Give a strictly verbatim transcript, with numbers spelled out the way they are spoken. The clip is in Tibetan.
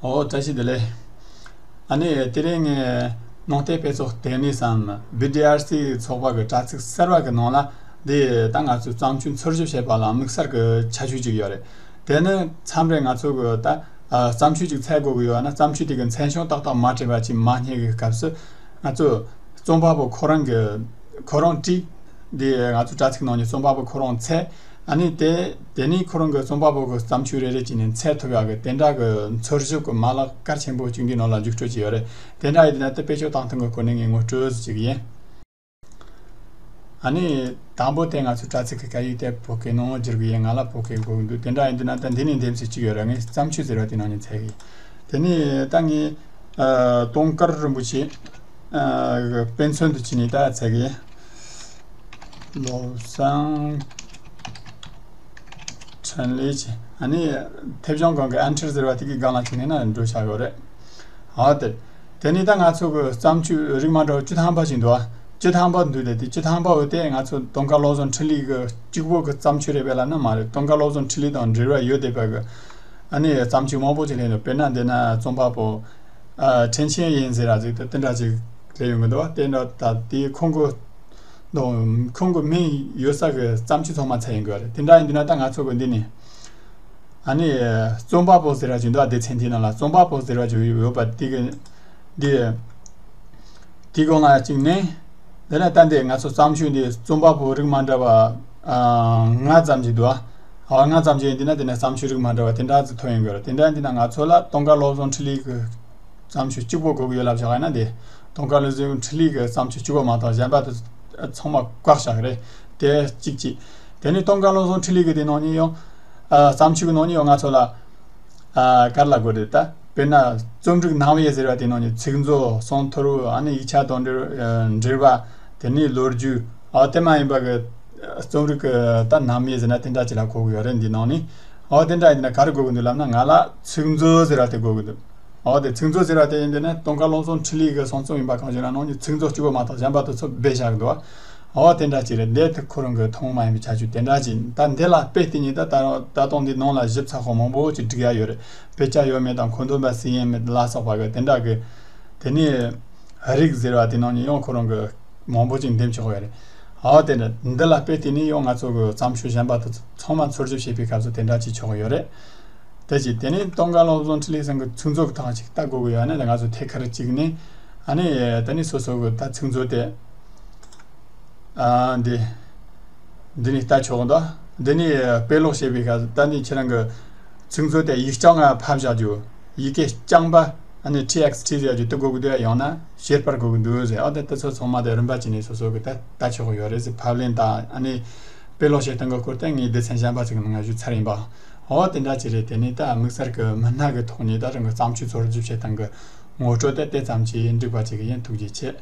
ཨོ། བཀྲ་ཤིས་བདེ་ལེགས། ཨ་ནི་དེ་རིང་ངས་ནང་བསྟན་དཔེ་ཚོགས་ལྟེ་གནས་སམ་བི་ཌི་ཨར་སི་ཚོགས་པ་གི་དྲ་ཚིགས་གསར་བ་གི་ནང་ལ་འདི་ད་ང་ཚོས་བརྩམས་ཆོས་འཚོལ་ཞིབ་བྱེད་པ་ལ་དམིགས་བསལ་གྱི་ཁྱད་ཆོས་ཅིག་ཡོད་རེད། དེ་ནི་མཚམས་རེ་ང་ཚོ་གི་ད་ཨ་བརྩམས་ཆོས་ཅིག་འཚོལ་དགོས་ཀྱི་ཡོད་ན། བརྩམས་ཆོས་དེ་གི་མཚན་བྱང་ཏག་ཏག་མ་བྲིས་པ་ཅིག་མ་རྙེད་གི་སྐབས་སུ། ང་ཚོས་རྩོམ་པ་པོ་ཁོ་རང་གི་ཁོ་རང་བྲིས། འདི་ང་ཚོ་དྲ་ཚིགས་ནང་ནས་རྩོམ་པ་པོ་ཁོ་རང་འཚོལ། ཨ་ནི་དེ་དེ་ནས་ཁོ་རང་གི་རྩོམ་པ་པོ་གི་བརྩམས་ཆོས་རེ་རེ་བྱས་ནས་འཚོལ་ཐུབ་ཡག་གི་དེ་འདྲ་གི་འཚོལ་ཞིབ་གི་མ་ལག་གལ་ཆེན་པོ་གཅིག་འདི་ནང་ལ་འཇུག་སྤྲོད་བྱས་ཡོད་རེད། དེ་འདྲ་ཡིན་དུས་ན་དེ་བེད་སྤྱོད་བཏང་སྟངས་གི་སྐོར་ནས་ངས་ངོ་སྤྲོད་ཅིག་ཡིན། ཨ་ནི་དང་པོ་དེ་ང་ཚོའི་དྲ་ཚིགས་ཀྱི་སྐད་ཡིག་དེ་བོད་སྐད་ནང་བསྒྱུར་གི་ཡིན། ང་ལ་བོད་སྐད་དགོས་ཀྱི་འདུག་དེ་འདྲ་ཡིན་དུས་ན་ད་འདི་ནས་འདེམས་ཚུལ་གཅིག་ཡོད་རེད། ངས་བརྩམས་ཆོས་ཟེར་བ་དེ་ནང་ནས་འཚོལ་གི་ཡིན། དེ་ནས་ད་ངས་ཨ་དུང་དཀར་རིན་པོ་ཆེ་ཨ་དཔེ་མཚོན་དུ་བྱས་ནས་ད་འཚོལ་གི་ཡིན། བློ་བཟང་འཕྲིན་ལས་ཀྱི་ཨ་ནི་མཐེབ་གཞོང་སྒང་གི་ཨན་ཊར་ཟེར་བ་དེ་གི་སྒང་ལ་བྱས་ནས་ན་འགྲོ་བྱ་ཡོད་རེད། ཨ་དེ། དེ་ནས་ད་ང་ཚོ་གི་བརྩམས་ཆོས་རིགས་མ་འདྲ་བ་བཅུ་ཐམ་པ་ཞིག་འདུག་ཨ། བཅུ་ཐམ་པ་འདུག་དེ་དེ་བཅུ་ཐམ་པ་འོ་དེ་ང་ཚོ་དུང་དཀར་བློ་བཟང་འཕྲིན་ལས་ཀྱི་གཅིག་པོ་གི་བརྩམས་ཆོས་རེད་པས་ལབ་ན་མ་རེད། དུང་དཀར་བློ་བཟང་འཕྲིན་ལས་དང་འབྲེལ་བ་ཡོད་བསྡད་པ་གི་ཨ་ནི་བརྩམས་ཆོས་མང་པོ་ཅིག་སླེབས་འདུག་དཔེར་ན་འདི་ན་རྩོམ་པ་པོ་ཨ་ཁྲིན་ཆིན་ཡིན་ཟེར་ར་ཟིག་དེ་དེ་འདྲ་ཅིག་སླེབས་ཡོང་གི་འདུག་དེ་འདྲ་ད་དེ་ཁོང་གི་ཁོང་གི་མིང་ཡོད་ས་གི་བརྩམས་ཆོས་ཚང་མ་འཚོལ་ཡོང་གི་རེད། དེ་འདྲ་ཡིན་དུས་ན་ད་ང་ཚོ་གི་འདི་ནས། ཨ་ནི་རྩོམ་པ་པོ་ཟེར་བ་ཅིག་འདུག་སྡེ་ཚན་དེའི་ནང་ལ་རྩོམ་པ་པོ་ཟེར་བ་ཅིག་ཡོད་པ་དེ་གི་འདི་དེའི་སྒང་ལ་གཅིག་ནས། དེ་ནས་ད་འདི་ང་ཚོ་བརྩམས་ཆོས་འདི་རྩོམ་པ་པོ་རིགས་མ་འདྲ་བ་ཨ་ལྔ་ཙམ་ཅིག་འདུག་ཨ། ལྔ་ཙམ་ཅིག་ཡིན་དུས་ན་དེ་ནས་བརྩམས་ཆོས་རིགས་མ་འདྲ་བ་དེ་འདྲ་ཅིག་ཐོན་ཡོང་གི་རེད། དེ་འདྲ་ཡིན་དུས་ན་ང་ཚོ་ལ་དུང་དཀར་བློ་བཟང་འཕྲིན་ལས་ཀྱི་བརྩམས་ཆོས་གཅིག་པོ་དགོས་ཀྱི་ཡོད་ལབ་བཞག་ཡིན་ན། དེ་དུང་དཀར་བློ་བཟང་འཕྲིན་ལས་ཀྱི་བརྩམས་ཆོས་གཅིག་པོ་མ་གཏོགས་གཞན་པ་དེ་ཚང་མ་བཀག་བཞག་གི་རེད། དེ་གཅིག་གཅིག་དེ་ནས་དུང་དཀར་བློ་བཟང་འཕྲིན་ལས་ཀྱི་དེ་ནང་ནས་ཡང་ཨ་བརྩམས་ཆོས་ཀྱི་ནང་ནས་ཡང་ང་ཚོ་ལ་ཨ་ག་རེ་ལབ་དགོས་རེད། ད་དཔེར་ན་རྩོམ་རིག་རྣམ་དབྱེ་ཟེར་བ་དེ་ནང་ནས་ཚིག་མཛོད། གསུང་ཐོར་བུ། ཨ་ནི་ཡིག་ཆ་དང་འབྲེལ་འབྲེལ་བ། དེ་ནས་ལོ་རྒྱུས། ཨ་དེ་མ་ཡིན་པ་གི་རྩོམ་རིག་གི་ད་རྣམ་དབྱེ་ཟེར་ན་དེ་འདྲ་ཅིག་ལ་གོ་གི་ཡོད་རེད། འདི་ནང་ནས་ཨ་དེ་འདྲ་ཡིན་ན་ག་རེ་དགོས་ཀྱི་འདུག་ལབ་ན། ང་ལ་ཚིག་མཛོད་ཟེར་བ་དེ་དགོས་ཀྱི་འདུག་ཨོ་དེ་ཚིག་མཛོད་ཟེར་བ་དེ་ཡིན་དུས་ན་དུང་དཀར་བློ་བཟང་འཕྲིན་ལས་ཀྱི་གསུང་རྩོམ་ཡིན་པ་གང་ཞིག་ལ་ནང་གི་ཚིག་མཛོད་གཅིག་པོ་མ་གཏོགས་གཞན་པ་དེ་ཚོ་སྦས་བཞག་གི་འདུག་ཨོ་དེ་འདྲ་ཅིག་རེད། འདི་དེ་ཁོ་རང་གི་ཐུན་མོང་མ་ཡིན་པའི་ཁྱད་ཆོས་དེ་འདྲ་ཅིག་ད་འདི་ལ་དཔེ་དེ་ཉིད་ད་ད་ད་དུང་འདི་ནང་ལ་ཞིབ་ཚགས་པོ་མང་པོ་ཅིག་བསྒྲིག་ཡ་ཡོད་རེད། དཔེ་ཆ་ཡོད་མེད་དང་མཁོ་འདོན་པ་སུ་ཡིན་མེད་ལ་སོགས་པ་གི་དེ་འདྲ་གི་དེ་ནས་རིགས་ཟེར་བ་དེ་ནང་ནས་ཡང་ཁོ་རང་གི་མང་པོ་ཅིག་འདེམས་ཆོག་ཡོད་རེད། ཨོ་དེ་འདྲ་འདི་ལ་དཔེ་དེ་ནས་ཡང་ང་ཚོ་གི་བརྩམས་ཆོས་གཞན་པ་དེ་ཚོ་ཚང་མ་འཚོལ་ཞིབ་བྱེད་པའི་སྐབས་སུ་དེ་འདྲ་ཅིག་ཆོག་གི་ཡོད་རེད། དེ་བཞིན་དེ་ནས་དུང་དཀར་བློ་བཟང་འཕྲིན་ལས་ཚང་གི་ཚིག་མཛོད་ཀྱི་ཐོག་ཅིག་ལྟ་དགོས་ཀྱི་ཡོད་ན། ང་ཚོ་ཐད་ཀར་གཅིག་ནས་ཨ་ནི་དེ་ནས་སོ་སོ་གི་ད་ཚིག་མཛོད་དེ་ཨ་འདི་འདི་ནས་ལྟ་ཆོག་གི་འདུག་འདི་ནས་དཔེ་ཀློག་བྱེད་པའི་སྐབས་སུ་ད་འདི་ཁྱེད་རང་གི་ཚིག་མཛོད་དེ་ཡིག་རྐྱང་ང་ཕབ་བཞག་རྒྱུ། ཡི་གེ་རྐྱང་པ་ཨ་ནི་ཊི་ཨེགས་ཊི་ཟེར་རྒྱུ་དེ་དགོས་ཀྱི་འདུག་ཡང་ན་བཤེར་པར་དགོས་ཀྱི་འདུག་ཟེར། ཨ་དེ་དེ་ཚོ་ཚང་མ་དེ་རིམ་པ་བྱས་ནས་སོ་སོ་གི་ད་ལྟ་ཆོག་གི་ཡོད་རེད་ཟེར། ཕབ་ལེན་དང་ཨ་ནི་དཔེ་ཀློག་བྱེད་སྟངས་ཀྱི་སྐོར་དེ་ངས་སྡེ་ཚན་གཞན་པ་ཞིག་གི་ནང་ང་ཞུས་ཚར་ཡིན་པ། འོ་དེ་འདྲ་ཅིག་རེད། དེ་ནས་ད་དམིགས་བསལ་གྱི་མི་སྣ་གི་ཐོག་ནས་ད་རང་གི་བརྩམས་ཆོས་འཚོལ་ཞིབ་བྱེད་སྟངས་ཀྱི་ངོ་སྤྲོད་དེ་དེ་ཙམ་གྱིས་འགྲིག་པ་ཅིག་ཡིན། ཐུགས་རྗེ་ཆེ།